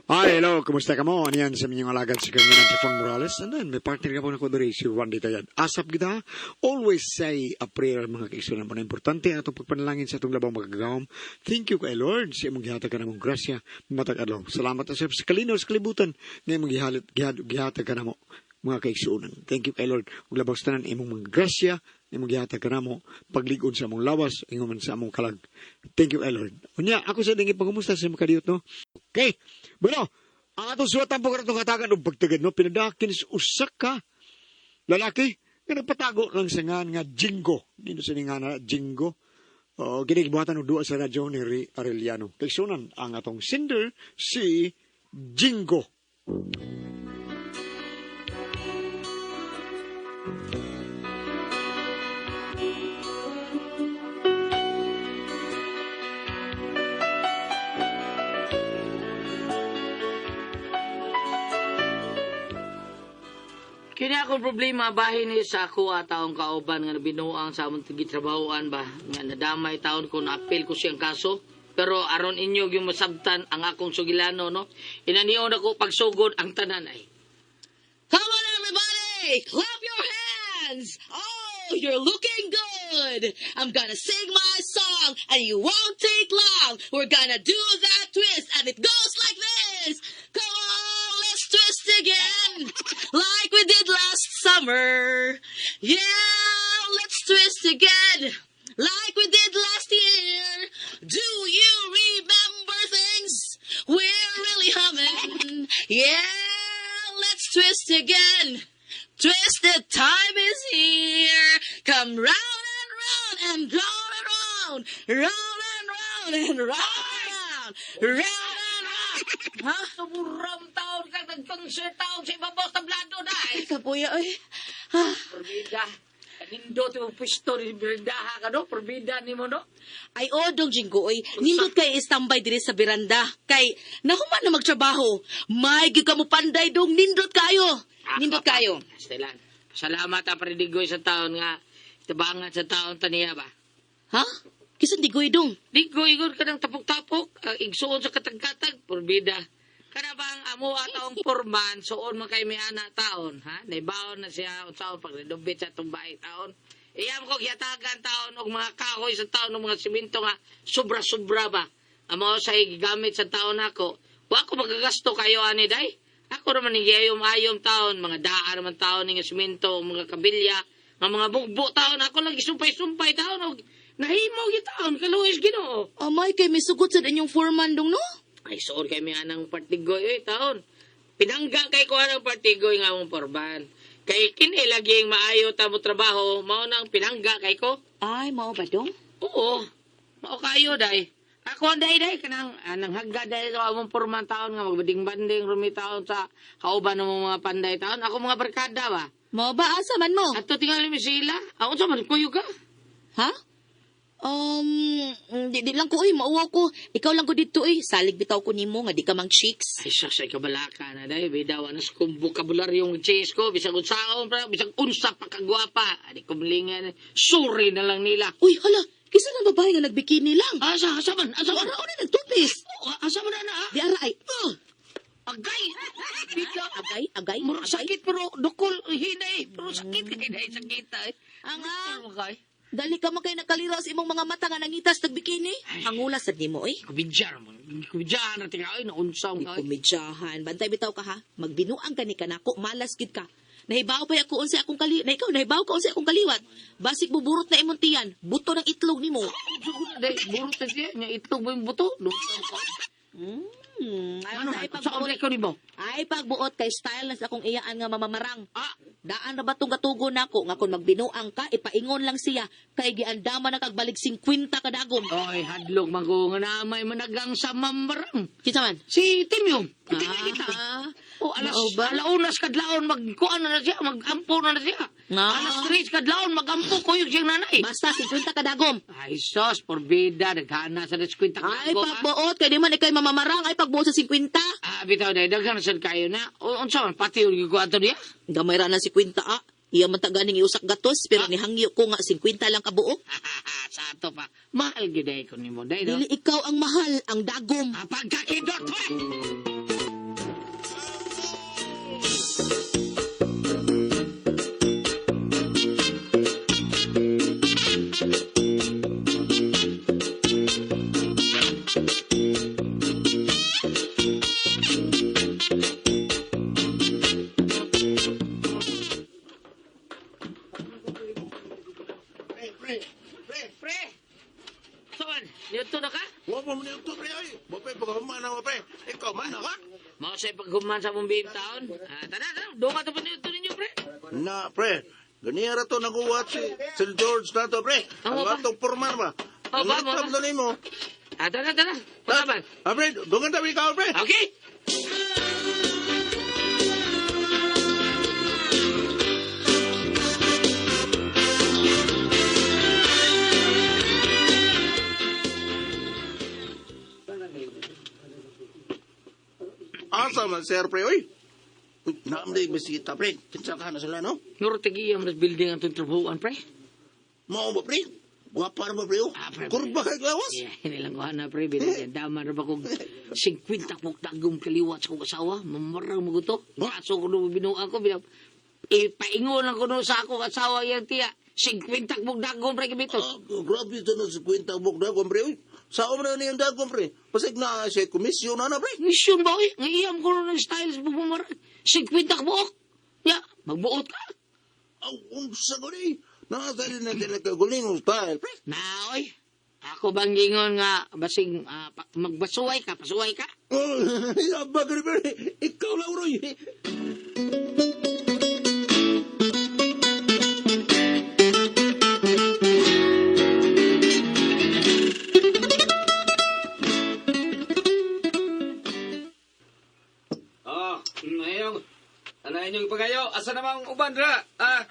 Hi, hello, kumusta ka mo? Aniyan sa minyong alagad si Kanyanan si Fang Morales. And then, may partner ka po na ko diri, si Juan Ditayan. Asap kita, always say a prayer, mga kaigsunan mo na importante atong pagpanalangin sa atong labang magagawam. Thank you kay Lord sa imong gihatag ka namong grasya matag adlaw. Salamat sa sa kalinaw sa kalibutan nga imong gihatag ka namo, mga kaigsuonan. Thank you kay Lord. Ug labaw sa tanan imong mga grasya imong gihatag kanamo paglig-on sa among lawas ingon man sa among kalag. Thank you kay Lord. Unya ako sa dingi pangumusta sa mga kadiyot, no. Okay. Bueno, ang atong suwatan po karatong hatagan og pagtagad, no, pinadakin sa usa ka lalaki nga nagpatago lang sa ngan nga Jingo. Dino sa nga na Jingo. O, ginigibuhatan og duwa sa radyo ni Ray Arellano. Kaigsuonan, ang atong sender si Jingo. Kini akong problema bahin ni sa ako taong kauban nga nabinuang sa among tigitrabahoan ba nga nadamay taon ko, naapil ko siyang kaso, pero aron inyo yung masabtan ang akong sugilano, no, inanion ako pagsugod ang tanan ay Come on, everybody! Clap your hands! Oh, you're looking good! I'm gonna sing my song, and you won't take long. We're gonna do that twist, and it goes like this! Come on, let's twist again! Like we did last summer. Yeah, let's twist again! Like we did last year. Do you remember things? We're really humming. Yeah, let's twist again. Twisted time is here. Come round and round and round and round. Round and round and round and round. Round and round. Ha? Sumuram taon ka nag-concert taon sa ibabaw tablado na Ay, eh. kapuya, oy. Ah, Perbida. Nindot yung pwesto ni Berindaha ka, no? Perbida ni mo, no? Ay, o, dong Jinggo, oy. Nindot kay istambay diri sa biranda. Kay, nahuman na magtrabaho. May gyud ka mo panday, dong. Nindot kayo. Nindot kayo. Basta lang. Salamat ang paridigoy sa taon nga tabangan sa taon taniya ba. Ha? Kisan digoy, dong? Digoy igod ka ng tapok-tapok, ang igsuon sa katagkatag, porbida. Kana ba ang amo ataong porman, suon man kay may ana taon, ha? Naibaon na siya unsaon pagredobit sa atong bahay taon. Iyam ko gihatagan taon og mga kahoy sa taon og mga simento nga sobra-sobra ba. Amo sa gigamit sa taon nako. Wa ko magagasto kayo ani day. Ako naman ni ayom-ayom taon, mga daan naman taon nga simento, mga kabilya, nga mga bugbo taon ako lang gisumpay-sumpay taon og nahimo gyud taon kaluoy Ginoo. Amay, kay may sugot sa inyong foreman, dong, no? Ay, suod kay may anang partigoy, oy, taon. Pinangga kay ko anang partigoy nga among porban. Kay kini laging maayo ta mo trabaho, mao nang pinangga kay ko. Ay, mao ba, dong? Oo, mao kayo day. Ako ang day day kanang anang hagga day sa among porman taon nga magbanding-banding rumi taon sa kauban ng mga panday taon. Ako mga barkada ba. Mao ba, asa man mo? Ato tingali mi sila. Ako sa man kuyo ka. Ha? Di lang ko, uy, mauwaw ko. Ikaw lang ko dito, uy. Salig bitaw ko nimo nga di ka mang chicks. Ay, sus, ay kabalaka na dahil. Bidaw, ano sa kong bokabularyo chase ko. Bisag unsaon, pra, bisag unsa pa kagwapa. Adi kumlingan. Sorry na lang nila. Uy, hala, kisa na babae nga nagbikini lang. Asa, asa man, asa man. Ara, na nagtupis. Oh, asa man na, ah. Di ara ay, Agay! Bigla. Agay, agay, Murag agay. sakit pero dukol, hinay. Pero sakit, hinay, sakit ay. Anga, Ano kay? dali ka man kay nakaliraw sa imong mga mata nga nangitas nagbikini. Pangulas sad nimo, uy. Kubidya mo. Kubidya na tinga, ay, naunsa mo Di kay. komedyahan. Bantay bitaw ka ha. Magbinuang ka ni kanako, malas gid ka. Nahibaw pa ako unsa akong kali, na ikaw nahibaw ka unsa akong kaliwat. Basig buburot na imong tiyan, buto ng itlog nimo. Dahil, burot na siya. Nga itlog mo yung buto. Luntaw ka. Ay, Ano, ay, saan pagbuot, ikaw ni mo? ay pagbuot kay style na sa akong iyaan nga mamamarang. Ah, Daan na ba tong gatugon nako nga kung magbinuang ka ipaingon lang siya kay giandama na kag balik 50 kadagom. Oy, hadlok man ko nga na may managang sa mambarang. Kinsa man? Si Timyong. Tingnan kita. Ah, O, alas, mao ba? alaunas kadlaon, magkuan na na siya, magampo na na siya. Ah. Alas 3 kadlaon, magampo ko yung siyang nanay. Basta 50 kadagom. Ay, sos, porbida, naghana sa 50 Ay kadagom. Ah. pagbuot kay di man ikay mamamarang ay pagbuot sa 50. Ah, bitaw na, daghan na sad kayo na. O, unsa man, pati yung gikuan to niya? Gamay ra na 50 ah. Iya man ta ganing iusak gatos pero nihangyo ko nga 50 lang kabuok. Sa ato pa, mahal gyud ay ko nimo, day, no? Dili ikaw ang mahal, ang dagom. Ah, pagkakidot, pa! Na ka? Mao sa paghuman sa mong BM taon. Ah, tara, tara. Doon ka to pa ninyo, pre. Na, pre. Ganiya ra to naguwat si Sir George na to, pre. Ang Ang ba? atong pormar ba? Oh, Ang ba, ba, laptop ba? na nimo. Ah, tara, tara. Pagkaban. Ah, pre, dungan tabi ka, pre. Okay. Asa man, sir, pre, oy. Uy, naamday bisita, pre. Kinsa ka na sila, no? Nuro tigi ang building ang itong trabuhan, pre. Mao ba, pre? Gwapa ra ba, pre, oh? Ah, pre, pre. Kurba kay gawas. Yeah, nilang kuha na, pre. Binigyan dama na ba kung 50 kong tagong kaliwat sa kong asawa. Mamarang mo to. Kaso ko nung binuang ko, binab... Ipaingon lang ko nung sa akong asawa yung tiya. 50 kong dagong, pre, kibito. Ah, grabe ito na sa kwenta mo dagom, pre. Uy, sa na niyang dagom, pre. Pasig na siya komisyon na na, pre. Mission ba, oy? Ngayam ko nung styles mo bumarang. 50 buok. Ya, magbuot ka. Aw, unsa ko ni. Nasa rin na tinakaguling ang style, pre. Na, oy. Ako bang gingon nga, basing, magbasuway ka, pasuway ka? Oh, abag rin, pre. Ikaw lang, Roy. Oh, ayong. Ano inyong pagayo? Asa namang uban ra? Ah,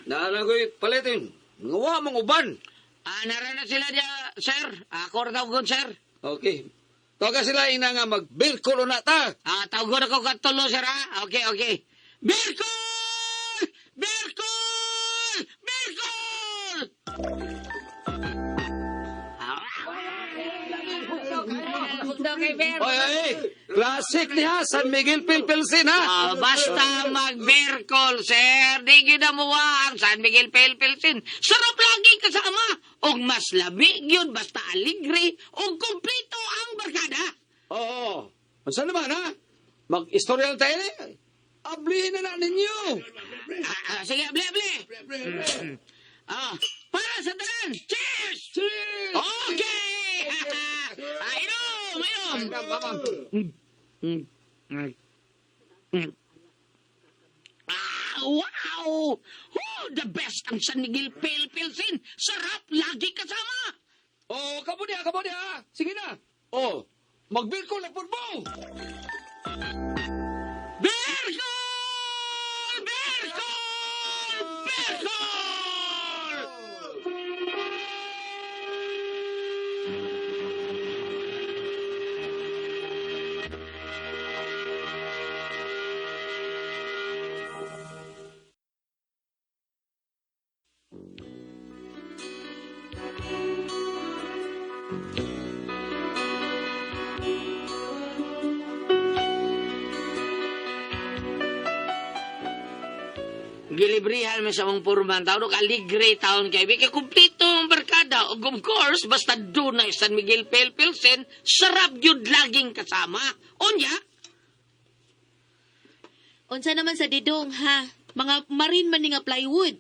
naalagoy palitin. Ngawa mong uban. Ah, nara na sila diya, sir. Ako ra tawgon, sir. Okay. Tawagan sila ina nga magbirkulo na ta. Ah, tawgon ako katulo, sir, ha? Okay, okay. Berkol! Berkol! Berkol! Oy, oy, classic niya, San Miguel Pilpilsin, ha? Ah, basta mag-berkol, sir. Di ginamuwa ang San Miguel Pilpilsin. Sarap lagi kasama. Og mas lamig yun, basta aligre, og kumpleto ang barkada. Oo. Unsa naman, ha? Mag-istorya lang tayo, eh. Ablihin na na ninyo. Ah, ah, sige, able, able. Ah, para sa tanan. Cheers! Cheers! Okay! Ah, inom, inom. Mm. Mm. Mm. Ah, wow! Oh, the best ang San Miguel Pale Pilsen. Sarap, lagi kasama. Oh, kamo niya, kamo niya. Sige na. Oh, magbirkol na pudbo. Berkol! Berkol! Berkol! Gilibrihan mi sa mong purman taon og aligre taon kay kay kumpleto ang barkada ug of course basta dunay San Miguel Pale Pilsen sarap gyud laging kasama. Unya, Unsa naman sa didong ha? Mga marine man ni nga plywood.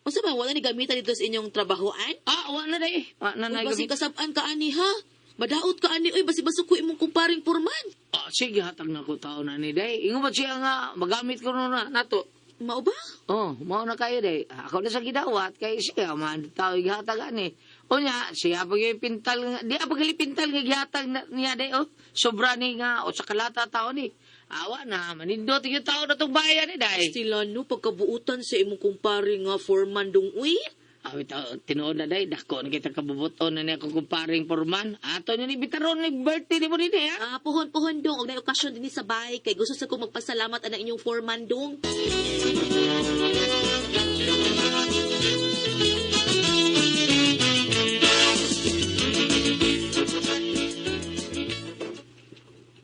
Unsa man wala ni gamitan dito sa inyong trabahoan? ah wa na day. Wa na Uy, na basig gamit. kasab-an ka ani ha? Madaot ka ani uy, basig basok ko imong kumparing purman. Ah, sige hatag na ko taon na ni day. Ingon ba siya nga magamit ko no na nato. Mao ba? Oh, mao na kayo day. Ako na sa gidawat kay siya man tao gihatag ani. Unya, siya pag pintal nga, di pa gali pintal nga gihatag na, niya day oh. Sobra ni nga o sa kalata tao ni. Awa na, manindot yung tao na tong bayan ni day. Sila no pagkabuutan sa imong kumpare nga foreman dong uy. Awi tao, tinuod na day, dako na kita kabubuton na niya kung kumparing forman. Ato niya ni bitaron ni birthday ni mo ni ha? Ah, puhon-puhon dong og nay okasyon dinhi sa bahay kay gusto sa ko magpasalamat anang inyong foreman dong.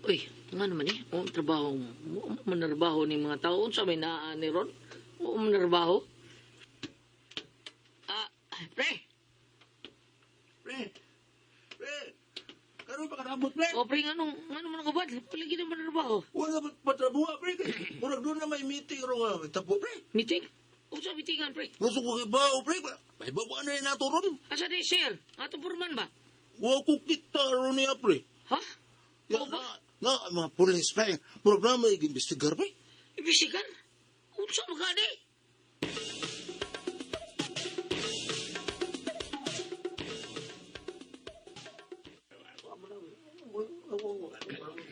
Uy, nga naman eh. O, trabaho mo. Manarbaho ni mga tao. Unsa may naa ni Ron? O, manarbaho. Ah, pre. Pre, pre. Karon pa kanabot, pre. O, pre, nga nung, nga naman ako ba? Palagi na manarbaho. Wala ba patrabuha, pre. Murag doon na may meeting ro nga. Tapo, pre. Meeting? Unsa meetingan, pre? Gusto ko kibaw, pre. May bawa na yung nato ron. Asa di, sir? Ato purman ba? Wa ko kita ron niya, pre. Ha? Ya, Oo ba? na, Na, mga pulis, pre. Murag na may imbestigar, pre. Imbestigar? Unsa man gani?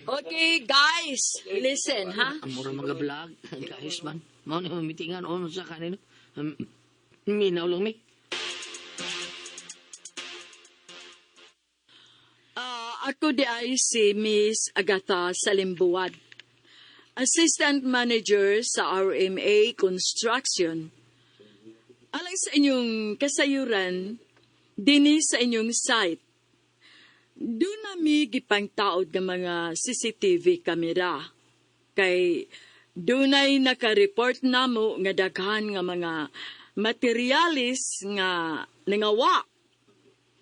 Okay, guys, listen, ha? Amura mga vlog, guys man. Mao ni mitingan ono sa kanino. Minaw lang mi. Ako di ay si Miss Agatha Salimbuad, Assistant Manager sa RMA Construction. Alang sa inyong kasayuran, dinhi sa inyong site, doon nami gipangtaod ng mga CCTV camera. Kay dunay naka-report namo nga daghan nga mga materialis nga nangawa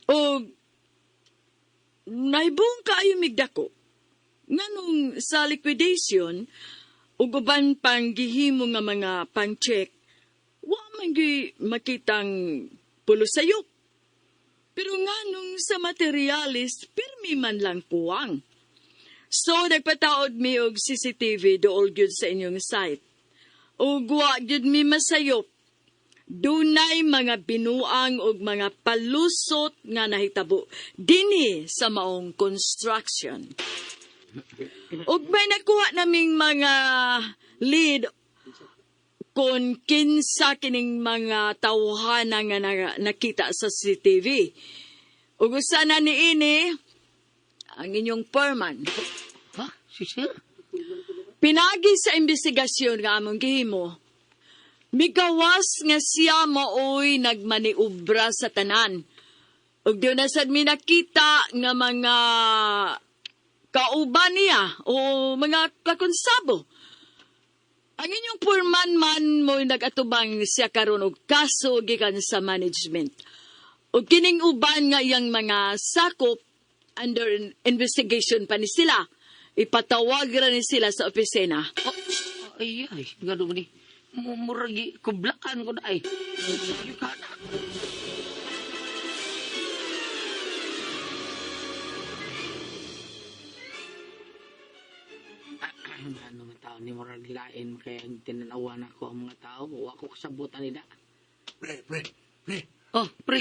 o naibong kaayo migdako. Nganong sa liquidation, ug uban pang gihimo nga mga pang-check, wa man gyud makitang pulo sayop. Pero nganong sa materialis, pirmi man lang kuwang. So, nagpataod mi og CCTV dool gyud sa inyong site. Ug wa gyud mi masayop. Dunay mga binuang og mga palusot nga nahitabo dinhi sa maong construction. Ug may nakuha naming mga lead kung kinsa kining mga tawhana nga nakita sa CCTV. Ug usa na niini ang inyong foreman. Ha? Si sir? Pinagi sa investigasyon nga among gihimo, migawas nga siya maoy nagmaniubra sa tanan. Ug doon na sad mi nakita nga mga kauban niya o mga kakonsabo. Ang inyong purman man mo'y nagatubang siya karon og kaso gikan sa management. Ug kining uban nga iyang mga sakop under investigation pa ni sila. Ipatawag ra ni sila sa opisina. Oh, ay, ay, gano ni. Muragi, kublakan ko na ay. Yukana. Ano man tao ni murag lain kaya ang tinanawan ako ang mga tao. Wa ko kasabutan nila. Pre, pre, pre. Oh, pre.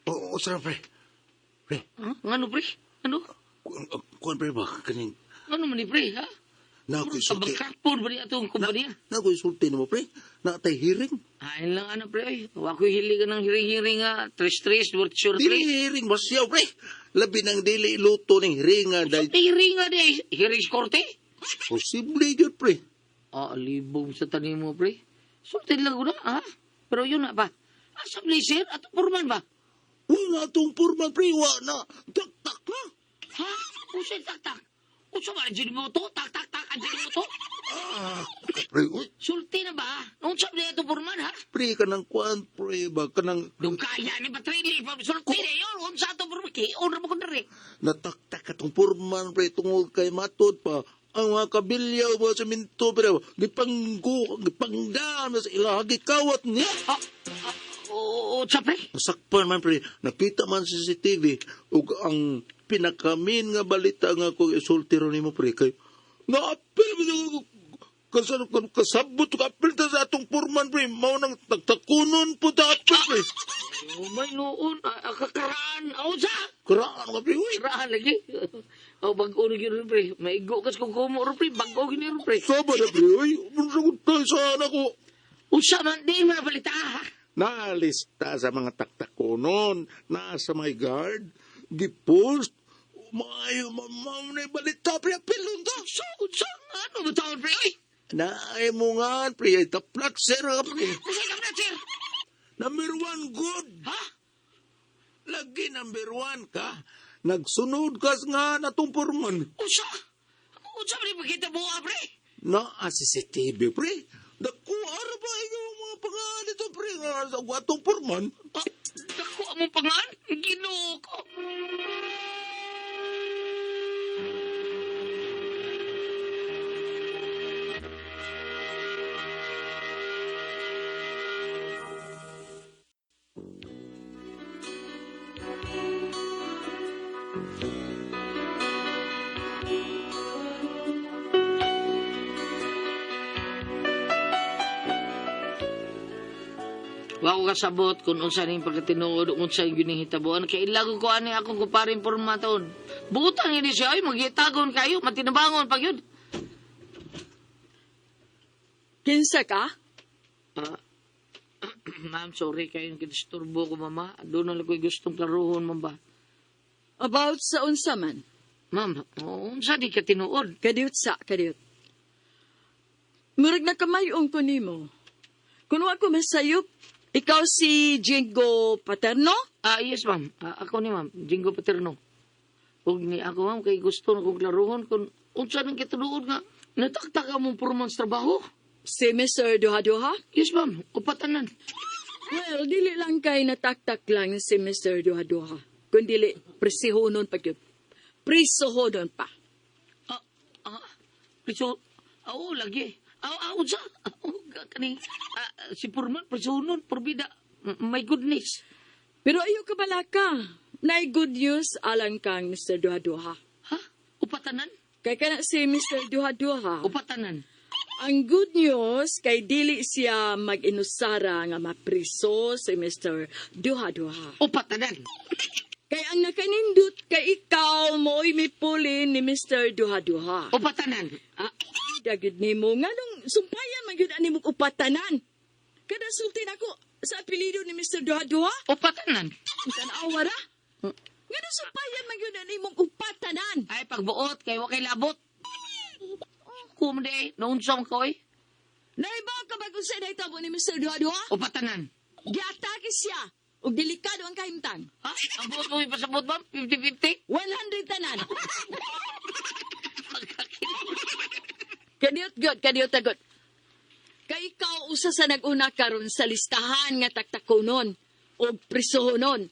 Oo, oh, pre. Pre, Huh? Ngano, pre? Ano? kuan pre ba? Kaning, Ano man ni pre, ha? na ako'y sulti. Kabagkapon ba niya itong kumpanya? Na ako'y sulti nimo, pre. Na tay hearing. Ay lang ano, pre. Ay, wa ko'y hilig ng hiring-hiring nga. Tres-tres, worth sure, Dili pre. hearing, masyaw, pre. Labi ng dili luto ning hearing nga dahil Hiring nga di. Hiring sa korte? posible yun, pre. Ah, libog sa tanim mo, pre. Sulti lang ko na, ha? Pero yun na ba? Asa ni sir? Ato purman ba? Wala tong purman, pre. Wa na. Tak-tak na. Ha? Usa tak-tak. Usa ba ang mo to? Tak-tak-tak ang mo to? Ah, pre, uy. Sulti na ba? Unsa ba ato purman, ha? Pre, kanang kuan, pre, ba? Kanang Dong kaya ni Patrili, sulti na yun. Unsa ato purman? Kiyon na mo ko na rin. nataktak atong purman, pre, tungod kay matod pa. Ang mga kabilyaw ba sa minto, pre, gipanggu, gipangdaan sa ilahagi kawat niya. Ah, ah, oo, sa pre? Nasakpan man, pre, nakita man sa CCTV, ug ang pinakamin nga balita nga kung isulti ro nimo, pre, kay naapil kasabot ka apil ta sa atong purman, pre, mao nang tagtakunon po ta apil, pre. Oh, may noon, kakaraan. Unsa? Karaan ka, pre, uy. Karaan lagi. Oh, bago na yun, pre. Maigo kas kung kumo, pre. Bago yun, pre. Saba na, pre, uy. Sagot tayo sa anak ko. Unsa man, di mo na balita, ha? Nalista sa mga taktakonon, nasa may guard, gipost, maayo mamaw na balita, pre, apilon ta. So, unsa? Ano ba taon, pre? Oy, Naay mo nga, pre, ay taplat, sir, ha, pre. unsa ka na, sir? Number one, good. Ha? Lagi number one ka. Nagsunod kas nga na tong purman. Unsa? Unsa man yung makita mo, ah, pre? Naa CCTV, pre. Nakuha ra ba ikaw ang mga pangalan nito, pre, nga sa atong purman? Ah, dako among pangan? Ginoo ko. Wa ko kasabot kung unsa ning pagkatinuod, unsa yung ginihitabuan. Kay ilago ko ani akong kuparin pormaton. Butang ini siya, ay, magitagon kayo, matinabangon pag yun. Kinsa ka? Ah, ma'am, sorry kayo, kidisturbo ko, mama. Doon na lang ko'y gustong klaruhon, ma'am ba? About sa unsa man? Ma'am, unsa di ka tinuod? Kadiyot sa, kadiyot. Murag na kamayong ko nimo. Kung wa ko masayop, ikaw si Jingo Paterno? Ah, yes, ma'am. Ah, ako ni ma'am, Jingo Paterno. Huwag ni ako, ma'am, kay gusto na kong klaruhon kung unsa nang kitunuod nga nataktak ang mong purman sa trabaho. Si Mr. Duha-Duha? Yes, ma'am. Upatanan. Well, dili lang kay nataktak lang si Mr. Duha-Duha. Kung dili, presihonon pa gyud. Prisohonon pa. Ah, ah, priso, oo, lagi. Ah, ah, unsa? Ah, oh, kani, ah, si Purman, prisonon, porbida. My goodness. Pero ayo ka balaka. Nay good news alang kang Mr. Duha-Duha. Ha? Upatanan? Kay kana si Mr. Duha-Duha. Upatanan. Ang good news kay dili siya mag-inusara nga mapriso si Mr. Duha-Duha. Upatanan. Kay ang nakanindot kay ikaw mo'y mipuli ni Mr. Duha-Duha. Upatanan. Ah, Dagid nimo nganong sumpayan man gyud ani mong upatanan. Kada sulti nako sa apelyido ni Mr. Duha-Duha, upatanan. tan-awa ra. Nganong sumpayan man gyud ani mong upatanan. Ay, pagbuot, kay wa kay labot. Kumde, naunsong ko eh. Naibaw ka ba kung sa nahitabo ni Mr. Duha-Duha? Upatanan. Giatake siya ug delikado ang kahimtang. Ha? Ang buot mo ipasabot, ma'am? 50-50? 100 tanan. Kadiyot god, kadiyot agod. Kay ikaw usa sa nag-una karon sa listahan nga taktakonon o prisohonon.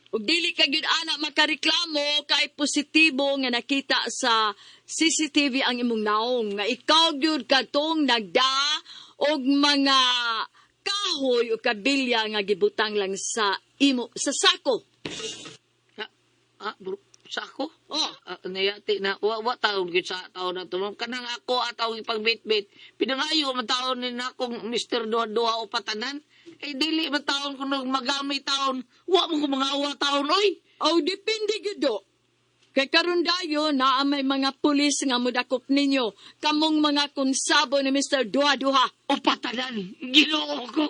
Ug dili ka gyud ana makareklamo kay positibo nga nakita sa CCTV ang imong naong nga ikaw gyud katong nagda og mga kahoy o kabilya nga gibutang lang sa imo sa sako. Ah, ah, bro, sa ako? Oh, ah, nayati na. Wa, wa taon gyud sa taon na to. Ma'am. Kanang ako ataw ipagbit-bit. Pinangayo man taon ni na akong Mr. Duha-Duha o patanan. Ay dili man taon kung magamit taon. Wa mo ko mga awa taon, oy. Aw, depende gyud do. Kay karon dayon naa may mga pulis nga modakop ninyo kamong mga konsabo ni Mr. Duha Duha. O patanan, Ginoo ko.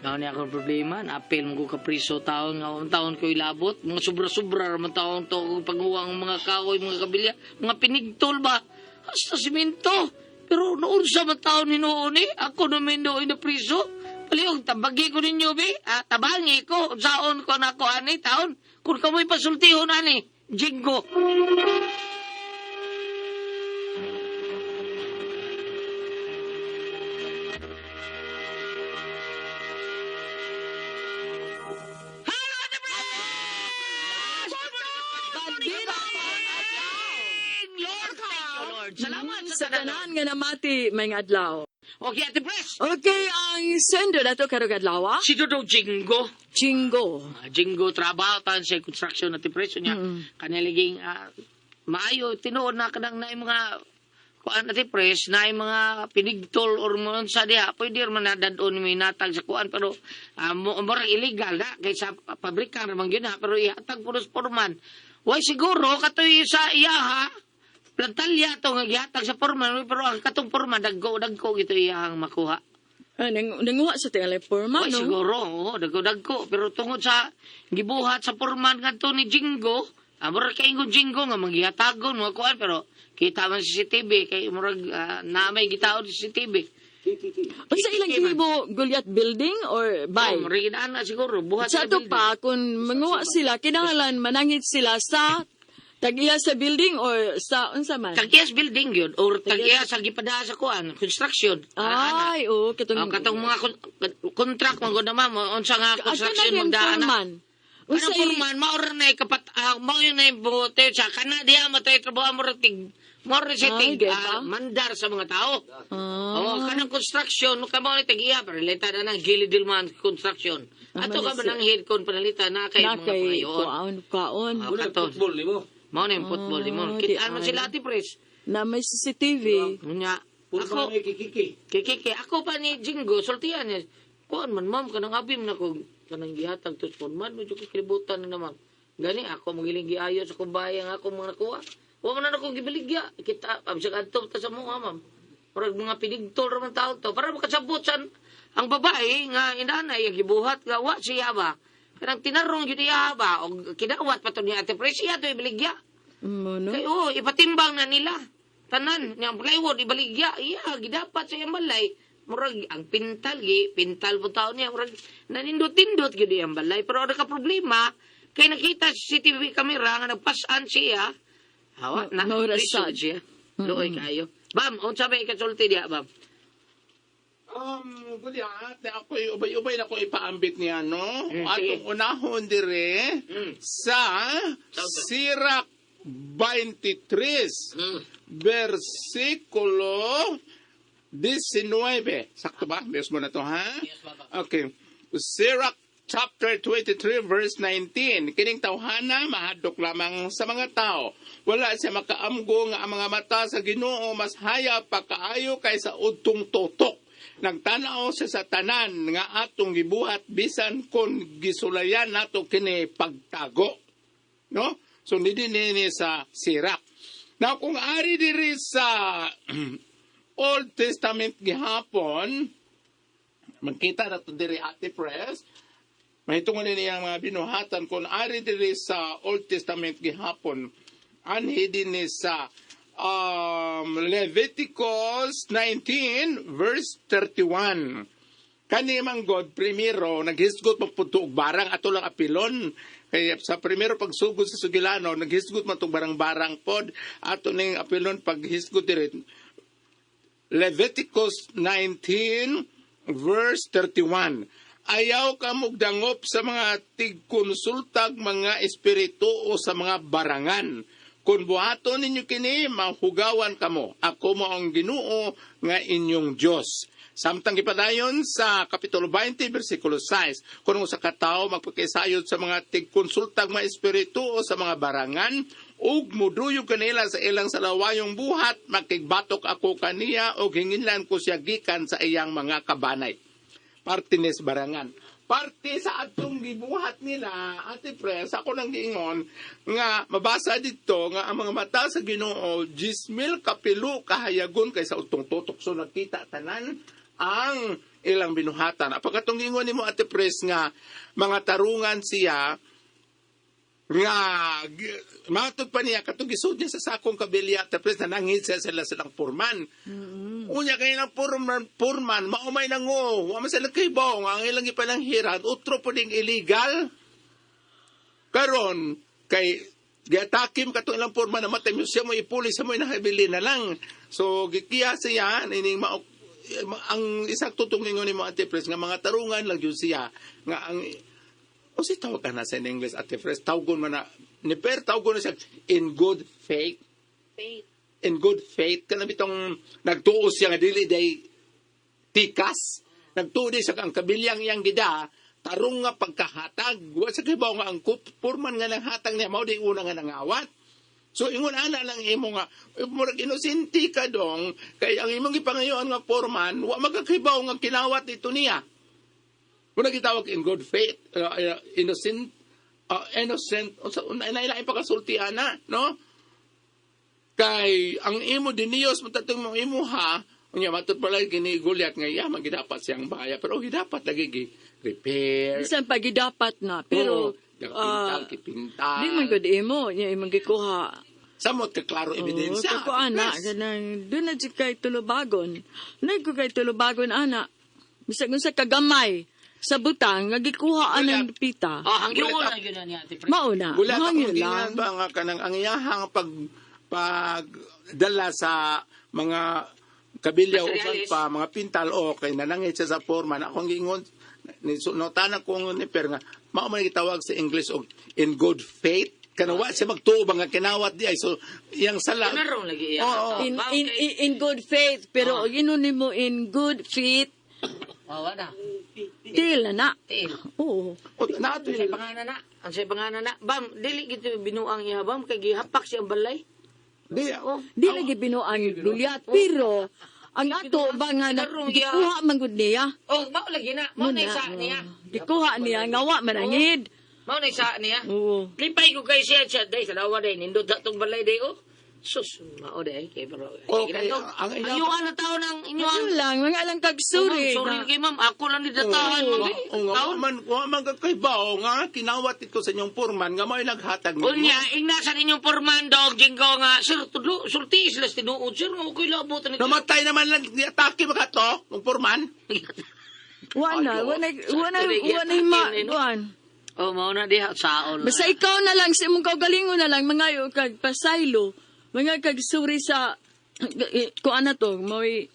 Mao ni akong problema, naapil mo ko kapriso taon nga ang taon ko ilabot, mga sobra-sobra raman taon to kung paguwang mga kahoy, mga kabilya, mga pinigtol ba? Hasta simento. Pero noon sa man taon hinuon eh, ako naman doon na priso. Palihog, tabagi ko ninyo be, ah, tabangi ko, saon ko na ako ani taon. Kung kamoy pasultihon ani, jinggo. Lord, thank you, Lord. Salamat Sa tanan nga namati may adlaw. Okay, Ate Pres. Okay, ang sender nato karong adlaw, ah? Si Dodong Jinggo. Jingo. Ah, Jinggo trabaho tan sa construction at presyo niya. Kaniliging maayo tinuod na kanang na mga kuan ati pres na mga pinigtol or mo sa diha pwede man nadadon may natag sa kuan pero murag illegal na kay sa pabrika ra man gyud na pero ihatag puros porman. Way siguro katoy sa iyaha plantalya to nga gihatag sa porman pero ang katong porman dagko dagko gito iyahang makuha. Ah, nanguha sa tingali forma, Ay, no? siguro, oo, dagko-dagko. Pero tungod sa gibuhat sa porman ngadto ni Jingo, murag kay ingon Jingo nga manggihatagon mga kuan pero kita man sa CCTV kay murag na may gitaon sa CCTV. Unsa ilang gihimo Goliath building or buy? Oh, murag inaan na siguro buhat Sa ato building. pa, kung manguha sila, kinahanglan manangit sila sa tag-iya sa building or sa unsa man? Tag-iyas building yun or tag-iya sa gipada sa kuan construction. Ana-ana. Ay, oo, katong Oh, katong mga contract man gud na ma'am, unsa nga Ato na construction yung magdaan na. foreman. Unsa Unsa forman mao ra na kapat mao yun na buote sa kana diha matay trabaho mo ra tig More Ay, setting di ba? mandar sa mga tao. Ah. Oh, kanang construction kamo ni tag-iya panalita na nang Gili Dilman Construction. Ato ka man ang head kon panalita na kay Na mga kay pangayoon. kuan kaon. Ah, Muna kato. football nimo. Mao na yung football nimo. Ah, Kitaan man di ay. sila ati pres. Na may CCTV. Unya. Puro Ako mga kikiki. kikiki ako pa ni Jingo sultian niya. Kuan man ma'am kanang abim na ko kanang gihatag to sa man medyo kilibutan na naman. Gani ako magiling giayo sa kubayang ako mga nakuha. Wa man na ako gibaligya. Kita absag adto ta sa mga ma'am. Murag mga pinigtol ra man tao to para makasabot sa ang babae nga inanay ang gibuhat nga wa siya ba. Kanang tinarong gyud iya ba og kidawat pa to ni Ate Presia to ibaligya. Mo no. Kay oh, ipatimbang na nila. Tanan, niyang plywood, ibaligya. Iya, gidapat sa iyang balay. Murag, ang pintal, gi, pintal po tao niya. Murag, nanindot-tindot gyud iyang balay. Pero ano ka problema, kay nakita sa CCTV camera nga nagpasan siya. Hawa, na, Maura priso sad. siya. Luoy kayo. Bam, unsa may ikasulti diha, bam? Gulyat, na ako'y ubay-ubay na ko ipaambit niya, no? Sige. Atong unahon dire sa Sirak 23, versikulo 19. Sakto ba? Diyos mo na to, ha? Okay. Sirach chapter 23 verse 19. Kining tawhana mahadlok lamang sa mga tao. Wala siya makaamgo nga ang mga mata sa Ginoo mas haya pa kaayo kaysa udtong totok. Nagtanaw siya sa tanan nga atong gibuhat bisan kon gisulayan nato kini pagtago. No? So nidi nini sa Sirach. Now kung ari diri sa Old Testament gihapon, magkita na to diri Ate Press, mahitungod ni ang mga binuhatan kung ari diri sa Old Testament gihapon, anhi din ni sa Leviticus 19 verse 31. Kani man God primero naghisgot man pud to og barang ato lang apilon kay sa primero pagsugod sa sugilano naghisgot man tog barang-barang pod ato ning apilon paghisgot diri. Leviticus 19 verse 31. Ayaw ka mugdangop sa mga tigkonsultag mga espiritu o sa mga barangan. Kung buhaton ninyo kini, mahugawan kamo. Ako mo ang Ginoo nga inyong Dios. Samtang gipadayon sa Kapitulo 20, versikulo 6, kung usa ka tawo magpakisayod sa mga tigkonsultag mga espiritu o sa mga barangan, ug muduyog kanila sa ilang salawayong buhat, makigbatok ako kaniya og hinginlan ko siya gikan sa iyang mga kabanay. Parte nis barangan. Parte sa atong gibuhat nila, Ate Pres, ako nang giingon, nga mabasa dito nga ang mga mata sa Ginoo, 10,000 kapilo kahayagon kaysa utong tutok. So nakita tanan ang ilang binuhatan. Apag atong giingon nimo Ate Pres nga mga tarungan siya, nga matod pa niya katong gisud niya sa sakong kabilya tapos nanangit siya sila silang purman. Unya kay lang purman purman maumay na ngo wa man sila kibaw nga ang ilang ipalanghiran utro po ding illegal karon kay giatakim katong ilang purman na matay siya mo ipuli sa mo inahabili na lang. So gikiya siya ining mao ang isang tutong ingon nimo Ate Pres nga mga tarungan lang yun siya nga ang o si tawag ka na sa in English Ate Pres tawgon man na ni Per tawgon na siya in good faith. Faith. In good faith kana bitong nagtuo siya nga dili day tikas nagtuo di siya ang kabilyang iyang gida tarong nga pagkahatag wa sa kibaw nga ang purman nga nanghatag niya mao di una nga nangawat. So ingon ana lang imo nga murag inosente ka dong kay ang imong gipangayoan nga porman wa magkakibaw nga kinawat dito niya. Muna gitawag in good faith, innocent, innocent, unsa una ila pagkasulti ana, no? Kay ang imo diniyos matatong mo imo ha, unya matud pala kini Goliath nga iya man gidapat siyang baya pero gidapat lagi gi repair. Bisan pa gidapat na pero Oo, pintal, kipintal. di man gud imo nya imong gikuha. Samot ka klaro ebidensya. Oo, kako ana Yes. kanang doon na jud kay tulubagon. Nay ko kay tulubagon ana. Bisag unsa kagamay sa butang nga gikuha anang pita. Oh, hangyo na yun na niya, Ate Fred. Mauna, Wala ka hangyo kung lang. gingan ba nga kanang ang iyahang pag pagdala sa mga kabilya o uban Materialis. pa mga pintal o kay nanangit siya sa foreman akong giingon ni notana ko ni Per nga mao man gitawag sa English og in good faith. Kanawa siya magtuo ba nga kinawat di ay so iyang sala. Kinarong lagi iya. Oo. In, in, in, in good faith, pero ginon nimo in good faith, Oh, wala. til na na. Tiil. Oo. O, nato Ang say pangalan na. Ang say pangalan na. Bam, dili gito binuang iya bam kay gihapak siya ang balay. Di, Oh. Di lagi binuang Gulyat, pero ang ato ba nga na, Karong iya. gikuha man gud niya. Oh, mao lagi na. Mao na isa niya. Gikuha niya, nga wa manangid. Mao na isa niya. Oo. Lipay ko kay siya siya day sa dawa day nindot sa tong balay day oh. Sus, mao day kay pero. Okay, ang ang ang inyong na tao ng inyo Ano lang, mga alang kag Sorry, sorry. sorry kay ma'am, ako lang ni datahan ma'am. eh. O nga, Taon. wa man kakaibaw nga kinawat ito sa inyong purman nga may naghatag ninyo. Unya, ingnasan inyong porman dog jinggo nga sir tudlo sulti sila sa tinuod sir nga okay labot ni. Namatay naman lang atake ba ka to? Ang purman? Wa na, wa na, wa na, wa na ma, kuan. Oh, mao na diha saon. Basta ikaw na lang, sa imong kaugalingon na lang, mga kag pasaylo, mga kag suri sa, kuan na to, mo'y,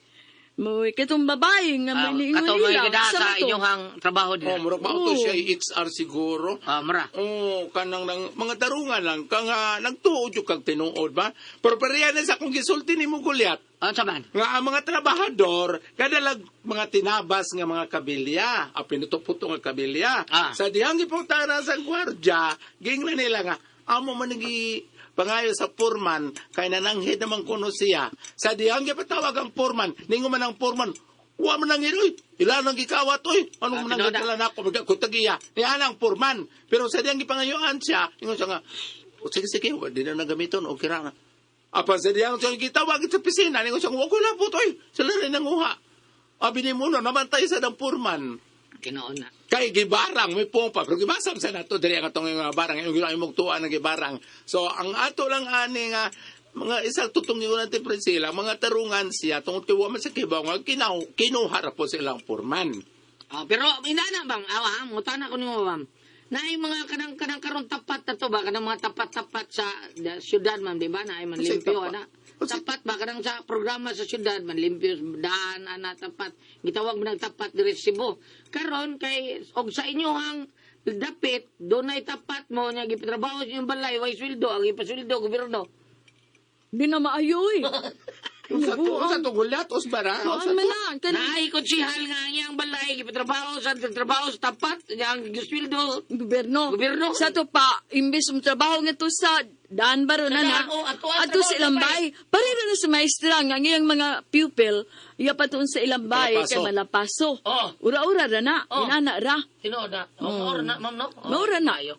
mo'y, katong babae nga Ah, may niingon kato mo nila. gida Sa sa to? inyong hang trabaho Oh, dira. murag mao to Oo. siya HR siguro. Ah, mara. Oh, kanang nang mga tarungan lang ka nga nagtuod jud kag tinuod ba? Pero pareha na sa akong gisulti nimo Gulyat. Ano sa man? Nga ang mga trabahador kadalag mga tinabas nga mga kabilya, a pinuto-puto nga kabilya. Ah. Sa dihang giputara sa gwardya, gingna nila nga amo man nagi pangayo sa purman kay nananghid naman kuno siya. Sa dihang gipatawag ang purman, ningo man ang purman, wa man nang oy. Ila nang gikawat oy. Ano Ah, man nang tinuod na. gikala nako magkutagiya. Niya ang purman. Pero sa dihang gipangayuan siya, ingon siya nga, "O, sige sige, wa di na nagamiton, okay ra na. Apan sa diyang siya gitawag sa pisina, ningon siya, wag ko lang po toy. Sila rin nanguha. Abi ni muno, namantay sa dang purman. Kinoon na. Kay gibarang, may pompa. Pero gibasam sa nato, diri ang atong mga barang. Yung ginawa mong tuwa ng gibarang. So, ang ato lang ani nga, mga isang tutong yun natin Priscilla, mga tarungan siya, tungod kay wa man sa kibaw, nga kinuha ra po silang purman. Ah, pero inana bang awa ha, mutana ko nimo ma'am. Naay mga kanang kanang karon tapat na to ba kanang mga tapat-tapat sa syudad ma'am di ba naay man Unsay limpyo tapat? ana. Unsay- Tapat ba kanang sa programa sa syudad man limpyo daan ana tapat. Gitawag man ang tapat diri sa Cebu. Karon kay og sa inyohang dapit dunay tapat mo nya gipatrabaho sa inyong balay way sweldo ang ipasweldo gobyerno. Di na maayo eh. Unsa to gulat usbara? Kuan Unsa man to? na, kanang Naay konsihal nga ang iyang balay gipatrabaho sa trabaho sa tapat nya ang gisweldo gobyerno. Gobyerno. Sa to pa, imbes mo trabaho nga to sa daan baro na Sa na. daan, oh, ato ang Ato trabaho sa ilang sa bay. Pareho na sa maestra nga ang iyang mga pupil, iya pa tuon sa ilang bay Malapaso. kay malapaso. Oh. Ura-ura ra na, Oh. inana ra. Tinuod na. Oh, maura na, ma'am, no? Oh, Maura na. Ayo.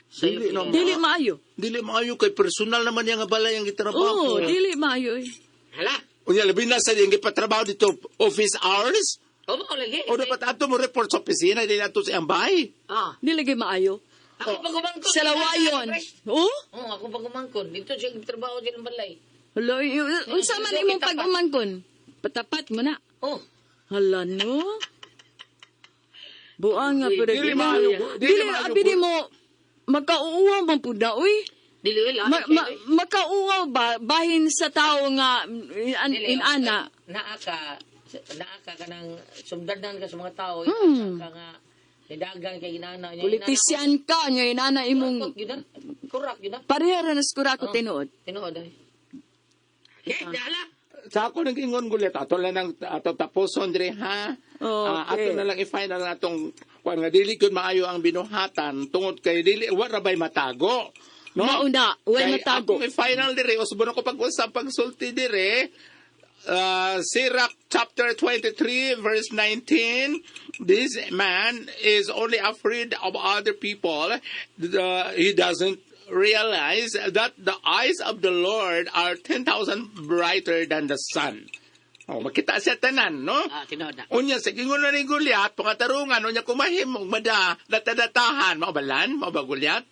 Sayo, Dili na, Dili maayo. Dili maayo kay personal naman yang balay ang gitrabaho. Oo, dili maayo eh. Hala. Unya labi na sa iyang gipatrabaho dito office hours. O, mao lagi. O dapat ato mo report sa opisina dili ato sa iyang bahay. Ah. Dili lagi maayo. Ako pag umangkon. Sa lawayon. Oh? Oo, ako pag umangkon. Dito siya trabaho siya ng balay. Hala, unsa man imong pag-umangkon? Patapat mo na. Oh. Hala no. Buang nga pero Dili maayo. Dili Dili maayo. abi di mo makauuaw man pud na uy. Dili wala. Makauaw ba bahin sa tao nga inana. Naa ka naa ka kanang sumdanan ka sa mga tao. Ka nga nidagan kay ginana niya. Politisyan ka nya inana imong Kurak yun na. Kurak yun na. pareha ra na siguro ako tinuod. Tinuod ay. Okay, dala. Sa ako nang ingon gulit ato lang ang ato taposon diri ha. Okay. Ah, ato na lang i-final na atong kuan nga dili gyud maayo ang binuhatan tungod kay dili wa ra bay matago. No? Mauna, way Kay matago. Akong i-final diri usbon ako pag-usap pagsulti diri. Sirach chapter 23 verse 19, this man is only afraid of other people. He doesn't realize that the eyes of the Lord are 10,000 brighter than the sun. Oh, makita siya tanan, no? Ah, tinuod na. Unya sa gingon na ni Goliath, pangatarungan, unya kumahimog, mada, datadatahan, maobalan, mao ba Goliath?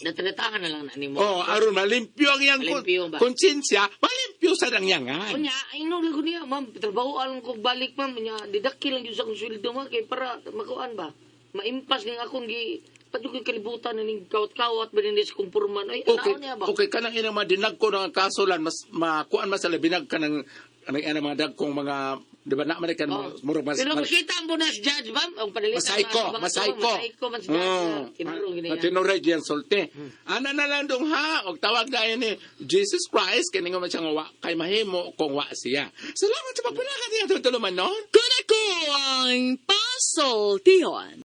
Natadatahan na lang na nimo. Oh, aron malimpyo ang iyang Malimpyo ba? konsensya, malimpyo sa nangyangan. Unya, ay no ko niya, ma'am, trabaho alam ko balik, ma'am, unya, didakil lang yun sa akong sweldo, ma'am, kay para makuan ba? Maimpas ning akong gi padyo ko'y kalibutan na ning kawat-kawat ba ning sa kong purman. Ay, Okay, anaon niya ba? okay kanang inang mga dinag ko ng kasulan mas makuan mas sa binag ka ng anang inang mga dagkong mga Di ba na man kan Oh. murag mas Pero makita ang bunas judge ba? Ang panalitan Masayko, mga masayko. Masayko man si judge. Oh. Tinurong gini. Tinuray diyan sulti. Ana na lang dong ha, og tawag na ni Jesus Christ kini nga man siya nga wa kay mahimo kung wa siya. Salamat sa pagpanagat niya tuluman no. Kuna ko ang pasoltihon.